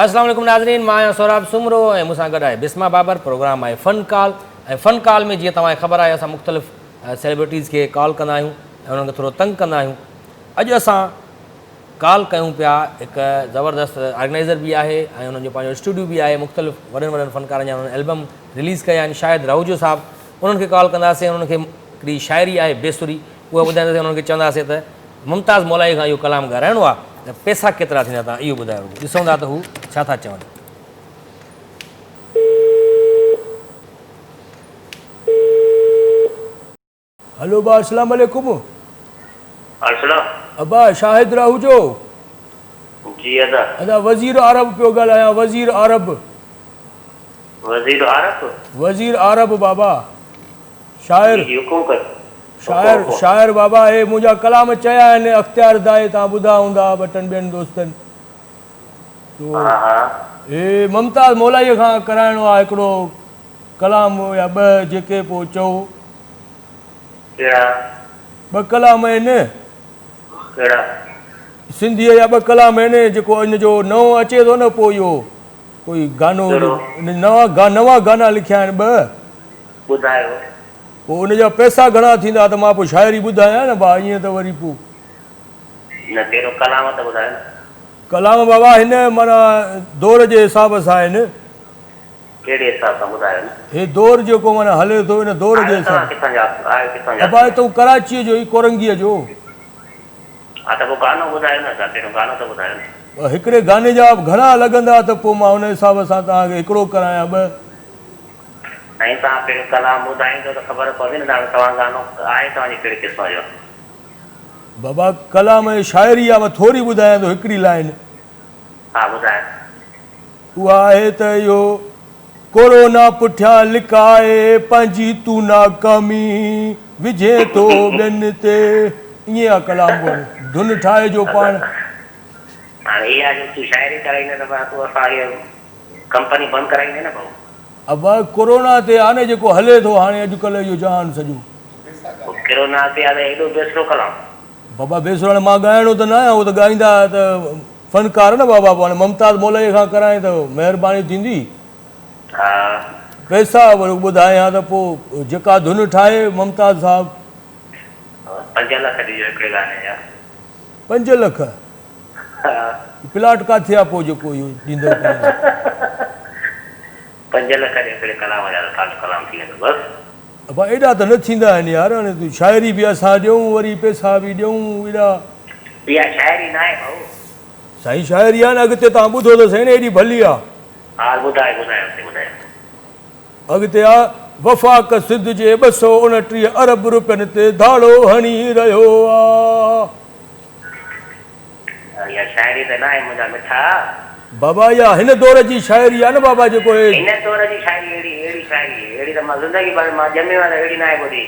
السلام عليڪم ناظرين مان آهيان سهراب سومرو ۽ مون سان گڏ آهي بسما بابر پروگرام آهي فن ڪال ۽ فن ڪال ۾ جيئن توهان کي خبر آهي اسان مختلف سيلبرٽيز کي ڪال ڪندا آهيون ۽ انهن کي ٿورو تنگ ڪندا آهيون اڄ اسان ڪال ڪيون پيا هڪ زبردست آرگنائيزر به آهي ۽ انهن جو پنهنجو اسٽوڊيو به آهي مختلف وڏن وڏن فنڪارن جا انهن البم رليز ڪيا آهن شاهد راهوجو صاحب انهن کي ڪال ڪنداسين انهن کي هڪڙي شاعري آهي بيسري اها ٻڌائينداسين انهن کي چونداسين ته ممتاز مولائي کان اهو ڪلام ڳارائڻو آهي ته پئسا ڪيترا ٿيندا تان اهو ٻڌايو رڳو ڏسون ٿا ته هو ڇا ٿا چون. هلو ابا اسلام عليڪم. السلام. ابا شاهد راهوجو. جي ادا. ادا وزير عرب پيو ڳالهايان وزير عرب. وزير عرب. وزير عرب بابا. شاعر. جي جي حڪم ڪر. شاعر شاعر بابا هي منهنجا ڪلام چيا آهن اختيار دائي تان ٻڌا هوندا ٻه ٽن ٻين دوستن تو ها ها. هي ممتاز مولائي کان ڪرائڻو آ هڪڙو ڪلام يا ٻه جيڪي پوء چئو. ڪهڙا؟ ٻه ڪلام آهن. ڪهڙا؟ سنڌيء جا ٻه ڪلام آهن جيڪو ان جو نئون اچي ٿو نه پوء اهو ڪوئي گانو ڪهڙو؟ نوان نوان گانا لکيا آهن ٻه. ٻڌايو. پوء ان جا پئسا گهڻا ٿيندا ته مان پوء شاعري ٻڌايان نه ڀاء ائين ته وري پوء. نه پهريون ڪلام ته ٻڌايو نه. ڪلام بابا هن معنيٰ دور جي حساب سان آهن. ڪهڙي حساب سان ٻڌايو نه. هي دور جيڪو معنيٰ هلي ٿو ان دور جي آهيو حساب. توهان ڪٿان جا آهيو ڪٿان جا. ابا هتئون ڪراچيء جو ئي ڪورنگيء جو. ها ته پوء گانو ٻڌايو نه ادا پهريون گانو ته ٻڌايو نه. هڪڙي گاني جا گهڻا لڳندا ته پوء مان ان حساب سان توهان کي هڪڙو ڪرايان ٻه. سائين توهان پهريون ڪلام ٻڌائيندو ته خبر پوندي نه ته هاڻي توهان گانو آهي توهان جي ڪهڙي قسم جو. بابا ڪلام ۽ شاعري آ مان ٿوري ٻڌايان ٿو هڪڙي لائين. ها ٻڌايو. اها آهي ته اهو ڪورونا پٺيان لڪائي پنهنجي تون ناڪامي وجهين ٿو ٻين تي ائين آ ڪلام پوء ڌن ٺاهجو پاڻ. هاڻي اها جو تون شاعري ڪرائيندين ته پوء تون اسان کي ڪمپني بند ڪرائيندين نه ڀائو. ابا ڪورونا تي آ نه جيڪو هلي ٿو هاڻي اڄڪلهه اهو جهان سڄو. پوء ڪورونا تي آ ته ايڏو بيسرو ڪلام. بابا بيسرو هاڻي مان ڳائڻو ته نه آهيان اهو ته ڳائيندا ته فنڪار نه بابا پوء هاڻي ممتاز مولائي کان ڪرائين ته مهرباني ٿيندي. ها. پئسا وري ٻڌائين ها ته پوء جيڪا ڌن ٺاهي ممتاز صاحب. پنج لک ڏجو هڪڙي گاني جا. پنج لک؟ ها. پلاٽ ڪاٿي آ پوء جيڪو اهو ڏيندؤ 5 لک. پنج لک ڏيو هڪڙي ڪلام جا ته توهان جو ڪلام ٿي ويندو بس. ابا ايڏا ته نه ٿيندا آهن يار هاڻي تون شاعري به اسان ڏيون وري پئسا به ڏيون ايڏا. اها شاعري ناهي ڀائو. سائين شاعري آهي نه اڳتي توهان ٻڌو ته سهي نه ايڏي ڀلي آ. ها ٻڌايو ٻڌايو اڳتي ٻڌايو. اڳتي آ وفاق سنڌ جي 229 ارب روپين تي ڌاڙو هڻي رهيو آ. اها شاعري ته ناهي منهنجا مٺا. بابا اها هن دور جي شاعري آ نه بابا جيڪو هي. هن دور جي شاعري اهڙي اهڙي شاعري اهڙي ته مان زندگي ڀر مان ڄميو آهيان ته اهڙي ناهي ٻڌي.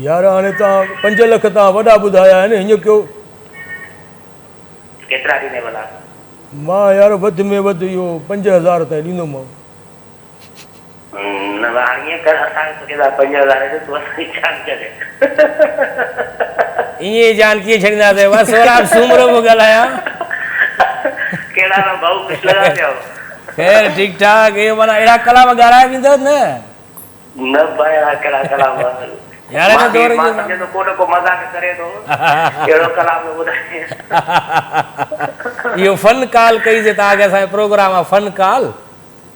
يار هاڻي توهان پنج لک توهان وڏا ٻڌايا آهن هيئن ڪيو. ڪيترا ڏيندين ڀلا. مان يار وڌ ۾ وڌ اهو 5000 تائين ڏيندومانو. نه ڀاء هاڻي ائين ڪر اسان کي توکي ٿا 5000 ڏيون تون اسان جي جان ڇڏ. ائين جان ڪيئن ڇڏينداسين مان سهراب سومرو پيو ڳالهايان. ڪهڙا حال ڀائو خوش لڳا پيا آهيو. خير ٺيڪ ٺاڪ اهو معنيٰ اهڙا ڪلام ڳارائي ويندؤ نه. نه ڀاء اهڙا ڪهڙا ڪلام يار هن دور مان سمجهان ٿو ڪو نه ڪو مذاق ڪري ٿو اهڙو ڪلام نه ٻڌائي. اهو فن ڪال ڪئي سي توهان کي اسان جو پروگرام آهي فن ڪال.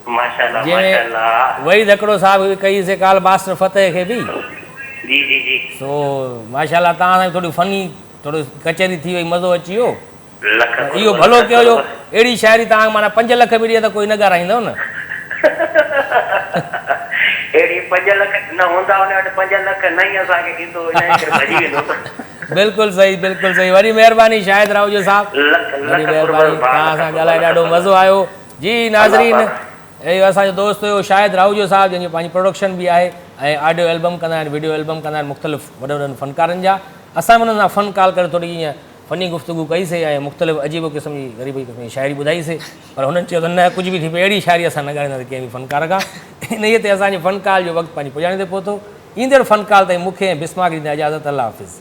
ماشاءالله جنهن ماشاءالله. وحيد هڪڙو صاحب کي به ڪئي سي ڪال ماسٽر فتح کي به. جي جي جي. سو ماشاءالله توهان سان به ٿوري فني ٿوري ڪچهري ٿي وئي مزو اچي ويو. لک پر قرب اهو ڀلو لک ڪيو جو قرب. اهڙي شاعري توهان کي معنيٰ 5 لک به ڏي ته ڪوئي نه ڳارائيندو نه. اهڙي 5 لک نه هوندا ان وٽ 5 لک نه ئي اسان کي ڏيندو ان جي ڪري ڀڄي ويندو. بلڪل صحيح بلڪل صحيح وڏي مهرباني شاهد راهوجو صاحب لک وڏي لک قرب مهرباني ڀاء توهان لک سان قرب ڳالهائي لک ڏاڍو قرب. مزو آيو. جي الله ناظرين پاڪ. اهو اسان جو دوست هيو شاهد راهوجو صاحب جنهن جي پنهنجي پروڊڪشن به آهي ۽ آڊيو البم ڪندا آهن وڊيو البم ڪندا آهن مختلف وڏن وڏن فنڪارن جا اسان به انهن سان فن ڪال ڪري ٿوري ائين فني گفتگو ڪئي سي ۽ مختلف عجيب قسم جي غريب قسم جي شاعري ٻڌائي سي پر هنن چيو ته نه ڪجهه به ٿي پئي اهڙي شاعري اسان نه ڳائينداسين ڪنهن به فنڪار کان انهيء تي اسان جي فن ڪال جو وقت پنهنجي پڄاڻي تي پهتو ايندڙ فن ڪال تائين مون کي ۽ بسماڪ ڏيندا اجازت الله حافظ.